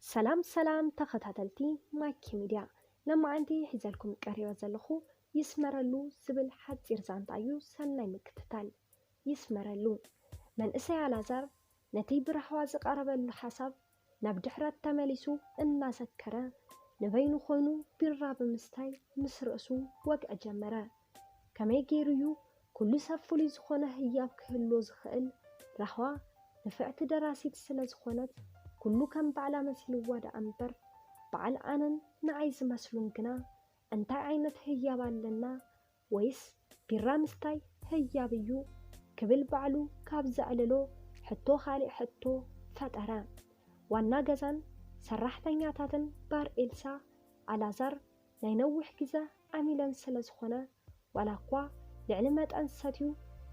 ሰላም ሰላም ተኸታተልቲ ማይኪ ሚድያ፣ ለማዓንቲ ሒዘልኩም ቀሪበ ዘለኹ ይስመረሉ ዝብል ሓፂር ዛንታ እዩ። ሰናይ ምክትታል። ይስመረሉ። መንእሰይ ኣላዛር ነቲ ብራህዋ ዝቐረበሉ ሓሳብ ናብ ድሕረት ተመሊሱ እናዘከረ፣ ንበይኑ ኮይኑ ቢራ ብምስታይ ምስ ርእሱ ወግዒ ጀመረ። ከመይ ገይሩ እዩ ኩሉ ሰብ ፍሉይ ዝኾነ ህያብ ክህልዎ ዝኽእል? ራህዋ ንፍዕቲ ደራሲት ስለ ዝኾነት፣ ኩሉ ከም ባዕላ መሲልዋ ደኣ እምበር፣ በዓል ኣነን ንዓይ ዝመስሉን ግና እንታይ ዓይነት ህያብ ኣለና? ወይስ ቢራ ምስታይ ህያብ እዩ? ክብል ባዕሉ ካብ ዘዕለሎ ሕቶ ካልእ ሕቶ ፈጠረ። ዋና ገዛን ሰራሕተኛታትን ባር ኤልሳ ኣላዛር ናይ ነዊሕ ግዘ ዓሚለን ስለ ዝኾነ፣ ዋላ እኳ ልዕሊ መጠን ሰትዩ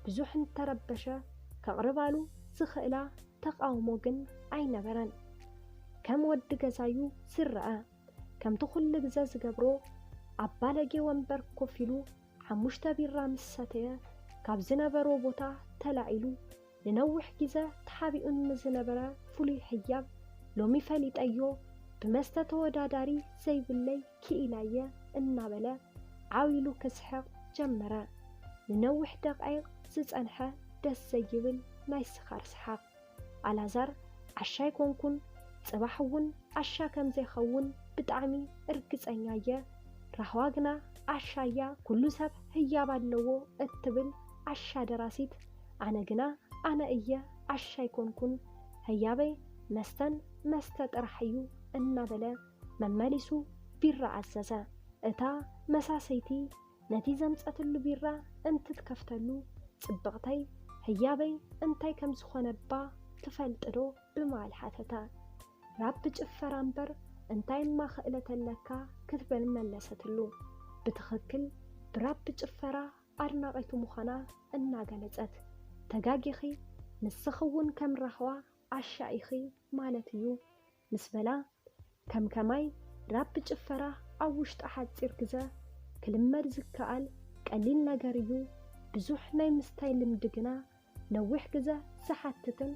ብዙሕ እንተረበሸ፣ ከቕርባሉ ዝኽእላ ተቓውሞ ግን ኣይነበረን። ከም ወዲ ገዛዩ ዝረኣ። ከምቲ ኩሉ ግዘ ዝገብሮ፣ ኣብ ባለጌ ወንበር ኮፍ ኢሉ ሓሙሽተ ቢራ ምስ ሰተየ፣ ካብ ዝነበሮ ቦታ ተላዒሉ፣ ንነዊሕ ግዘ ተሓቢኡኒ ዝነበረ ፍሉይ ህያብ ሎሚ ፈሊጠዮ፣ ብመስተ ተወዳዳሪ ዘይብለይ ክኢላየ እናበለ ዓው ኢሉ ክስሕቕ ጀመረ። ንነዊሕ ደቃይቕ ዝጸንሐ ደስ ዘይብል ናይ ስኻር ሰሓቕ። ኣላዛር፣ ዓሻ ኣይኮንኩን፣ ጽባሕ እውን ዓሻ ከም ዘይኸውን ብጣዕሚ እርግጸኛ እየ። ራህዋ ግና ዓሻ እያ፣ ኩሉ ሰብ ህያብ ኣለዎ እትብል ዓሻ ደራሲት፣ ኣነ ግና ኣነ እየ፣ ዓሻ ኣይኮንኩን፣ ህያበይ መስተን መስተ ጥራሕ እዩ እናበለ መመሊሱ ቢራ ኣዘዘ። እታ መሳሰይቲ ነቲ ዘምጸትሉ ቢራ እንትትከፍተሉ፣ ጽብቕተይ፣ ህያበይ እንታይ ከም ዝኾነ እባ ትፈልጢ ዶ? ብምባል ሓተታ። ራፕ ጭፈራ እምበር እንታይ እማ ክእለት ኣለካ? ክትብል መለሰትሉ። ብትኽክል ብራፕ ጭፈራ ኣድናቒቱ ምዃና እናገለጸት። ተጋጊኺ፣ ንስኺ እውን ከም ራህዋ ዓሻ ኢኺ ማለት እዩ ምስ በላ፣ ከም ከማይ ራፕ ጭፈራ ኣብ ውሽጢ ሓጺር ግዘ ክልመድ ዝከኣል ቀሊል ነገር እዩ። ብዙሕ ናይ ምስታይ ልምዲ ግና ነዊሕ ግዘ ዝሓትትን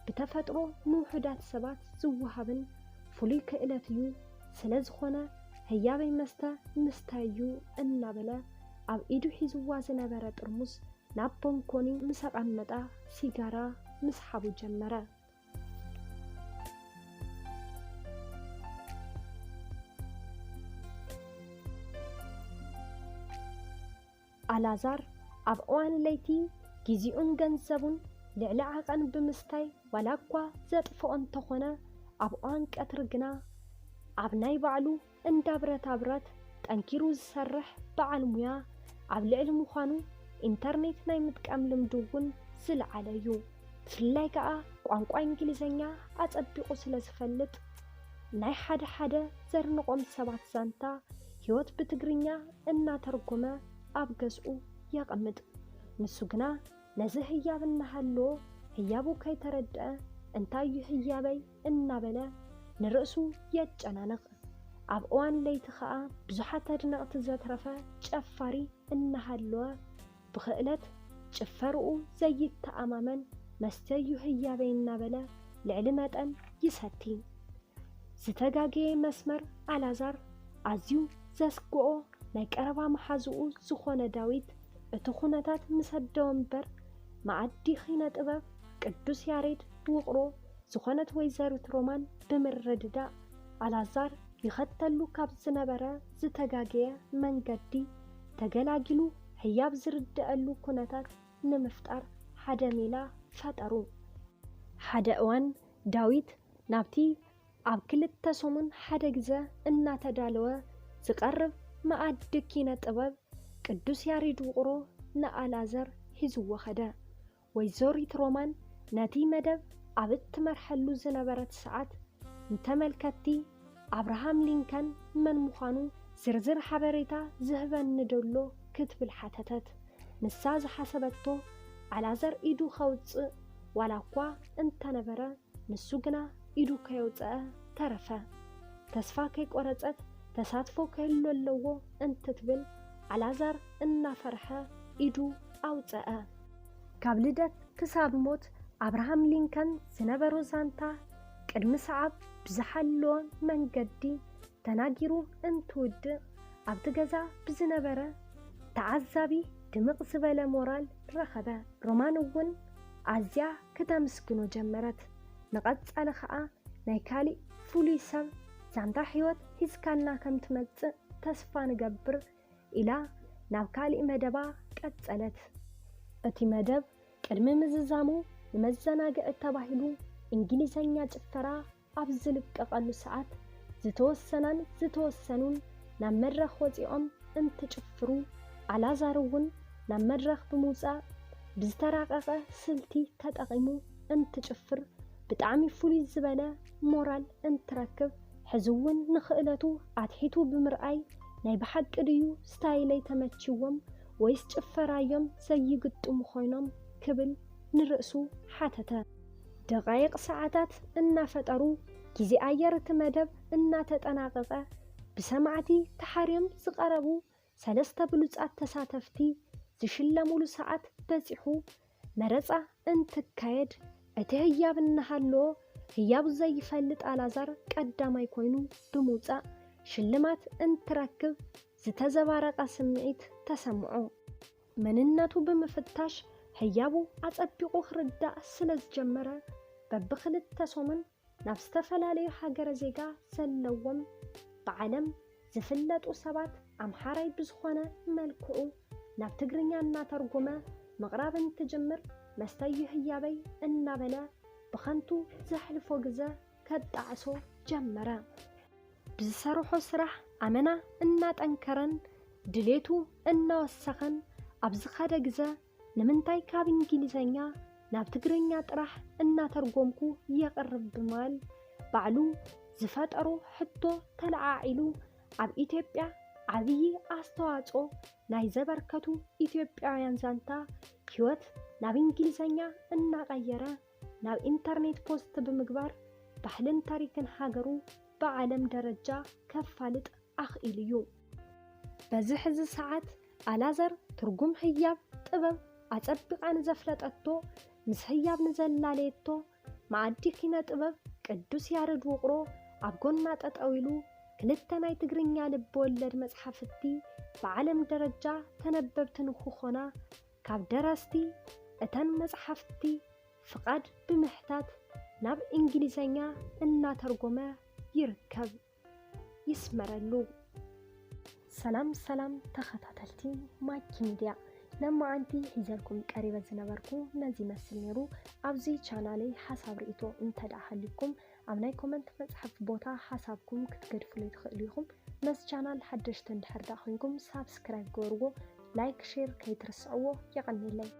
ብተፈጥሮ ንውሑዳት ሰባት ዝወሃብን ፍሉይ ክእለት እዩ። ስለ ዝኾነ ህያበይ መስተ ምስታይ እዩ እናበለ ኣብ ኢዱ ሒዝዋ ዝነበረ ጥርሙዝ ናብ ቦንኮኒ ምስ ኣቐመጣ ሲጋራ ምስሓቡ ጀመረ። ኣላዛር ኣብ እዋን ለይቲ ግዜኡን ገንዘቡን ልዕሊ ዓቐን ብምስታይ ዋላ እኳ ዘጥፍኦ እንተኾነ፣ ኣብ እዋን ቀትሪ ግና ኣብ ናይ ባዕሉ እንዳ ብረታ ብረት ጠንኪሩ ዝሰርሕ በዓል ሙያ ኣብ ልዕሊ ምዃኑ፣ ኢንተርኔት ናይ ምጥቃም ልምዱ እውን ዝለዓለ እዩ። ብፍላይ ከኣ ቋንቋ እንግሊዝኛ ኣጸቢቑ ስለ ዝፈልጥ፣ ናይ ሓደ ሓደ ዘርንቖም ሰባት ዛንታ ህይወት ብትግርኛ እናተርጎመ ኣብ ገዝኡ የቐምጥ። ንሱ ግና ነዚ ህያብ እናሃለዎ ህያቡ ከይተረድአ፣ እንታይ እዩ ህያበይ እናበለ ንርእሱ የጨናንቕ። ኣብ እዋን ለይቲ ኸኣ ብዙሓት ኣድነቕቲ ዘትረፈ ጨፋሪ እናሃለወ ብኽእለት ጭፈርኡ ዘይተኣማመን፣ መስተ እዩ ህያበይ እናበለ ልዕሊ መጠን ይሰቲ። ዝተጋገየ መስመር ኣላዛር ኣዝዩ ዘስግኦ ናይ ቀረባ መሓዝኡ ዝኾነ ዳዊት፣ እቲ ኩነታት ምስ ኣደወ እምበር፣ መኣዲ ኪነ ጥበብ ቅዱስ ያሬድ ውቕሮ ዝኾነት ወይዘሪት ሮማን ብምርድዳእ፣ ኣላዛር ይኸተሉ ካብ ዝነበረ ዝተጋገየ መንገዲ ተገላጊሉ ህያብ ዝርድኣሉ ኩነታት ንምፍጣር ሓደ ሜላ ፈጠሩ። ሓደ እዋን ዳዊት ናብቲ ኣብ ክልተ ሰሙን ሓደ ግዘ እናተዳለወ ዝቐርብ መኣዲ ኪነ ጥበብ ቅዱስ ያሬድ ውቕሮ ንኣላዛር ሒዝዎ ኸደ። ወይዘሪት ሮማን ነቲ መደብ ኣብ እትመርሐሉ ዝነበረት ሰዓት፣ ንተመልከትቲ ኣብርሃም ሊንከን መን ምዃኑ ዝርዝር ሓበሬታ ዝህበኒ ደሎ ክትብል ሓተተት። ንሳ ዝሓሰበቶ ኣላዛር ኢዱ ከውጽእ ዋላ እኳ እንተነበረ፣ ንሱ ግና ኢዱ ከየውጸአ ተረፈ። ተስፋ ከይቆረጸት ተሳትፎ ክህሉ ኣለዎ እንትትብል ኣላዛር እናፈርሐ ኢዱ ኣውጸአ። ካብ ልደት ክሳብ ሞት ኣብርሃም ሊንከን ዝነበሮ ዛንታ ቅድሚ ሰዓብ ብዝሓለወ መንገዲ ተናጊሩ እንትውድእ ኣብቲ ገዛ ብዝነበረ ተዓዛቢ ድምቕ ዝበለ ሞራል ረኸበ። ሮማን እውን ኣዝያ ክተምስግኖ ጀመረት። ንቐጻሊ ኸኣ ናይ ካሊእ ፍሉይ ሰብ ዛንታ ሕይወት ሒዝካልና ከም ትመጽእ ተስፋ ንገብር ኢላ ናብ ካሊእ መደባ ቀጸለት። እቲ መደብ ቅድሚ ምዝዛሙ ንመዘናግዒ ተባሂሉ እንግሊዘኛ ጭፈራ ኣብ ዝልቀቐሉ ሰዓት ዝተወሰናን ዝተወሰኑን ናብ መድረኽ ወጺኦም እንትጭፍሩ ኣላዛር እውን ናብ መድረኽ ብምውጻእ ብዝተራቐቐ ስልቲ ተጠቒሙ እንትጭፍር ብጣዕሚ ፍሉይ ዝበለ ሞራል እንትረክብ ሕዚ እውን ንኽእለቱ ኣትሒቱ ብምርኣይ ናይ ብሓቂ ድዩ ስታይለይ ተመችዎም ወይስ ጭፈራዮም ዘይግጥሙ ኮይኖም ክብል ንርእሱ ሓተተ። ደቓይቕ ሰዓታት እናፈጠሩ ግዜ ኣየር እቲ መደብ እናተጠናቐቐ ብሰማዕቲ ተሓርዮም ዝቐረቡ ሰለስተ ብሉጻት ተሳተፍቲ ዝሽለሙሉ ሰዓት በጺሑ መረጻ እንትካየድ እቲ ህያብ እናሃለዎ ህያቡ ዘይፈልጥ ኣላዛር ቀዳማይ ኮይኑ ብምውጻእ ሽልማት እንትረክብ ዝተዘባረቐ ስምዒት ተሰምዖ። መንነቱ ብምፍታሽ ህያቡ ኣጸቢቑ ክርዳእ ስለ ዝጀመረ በብኽልተ ሰሙን ናብ ዝተፈላለዩ ሃገረ ዜጋ ዘለዎም ብዓለም ዝፍለጡ ሰባት ኣምሓራይ ብዝኾነ መልክዑ ናብ ትግርኛ እናተርጎመ ምቕራብ እንትጅምር መስተዩ ህያበይ እናበለ ብኸንቱ ዘሕልፎ ግዘ ከጣዕሶ ጀመረ። ብዝሰርሖ ስራሕ ኣመና እናጠንከረን ድሌቱ እናወሰኸን ኣብ ዝኸደ ግዘ ንምንታይ ካብ እንግሊዘኛ ናብ ትግርኛ ጥራሕ እናተርጎምኩ የቕርብ ብማል ባዕሉ ዝፈጠሮ ሕቶ ተለዓዒሉ ኣብ ኢትዮጵያ ዓብዪ ኣስተዋፅኦ ናይ ዘበርከቱ ኢትዮጵያውያን ዛንታ ህይወት ናብ እንግሊዘኛ እናቐየረ ናብ ኢንተርኔት ፖስት ብምግባር ባህልን ታሪክን ሃገሩ ብዓለም ደረጃ ከፋልጥ ኣኽኢሉ እዩ። በዚ ሕዚ ሰዓት ኣላዘር ትርጉም ህያብ ጥበብ ኣጸቢቓ ንዘፍለጠቶ ምስ ህያብ ንዘላለየቶ መኣዲ ኪነ ጥበብ ቅዱስ ያረድ ውቕሮ ኣብ ጎና ጠጠው ኢሉ ክልተ ናይ ትግርኛ ልብ ወለድ መጽሓፍቲ ብዓለም ደረጃ ተነበብቲ ንክኾና ካብ ደረስቲ እተን መጽሓፍቲ ፍቓድ ብምሕታት ናብ እንግሊዘኛ እናተርጎመ ይርከብ። ይስመረሉ። ሰላም ሰላም ተኸታተልቲ ማኪ ሚድያ፣ ለማዓንቲ ሒዘልኩም ቀሪበ ዝነበርኩ ነዚ ይመስል ነይሩ። ኣብዚ ቻናለይ ሓሳብ ርእይቶ እንተ ደኣ ሃልዩኩም ኣብ ናይ ኮመንት መጽሓፍ ቦታ ሓሳብኩም ክትገድፉለይ ትኽእሉ ኢኹም። ነዚ ቻናል ሓደሽቲ እንድሕር ደኣ ኮይንኩም ሳብስክራይብ ግበርዎ፣ ላይክ ሼር ከይትርስዕዎ። የቐንየለይ።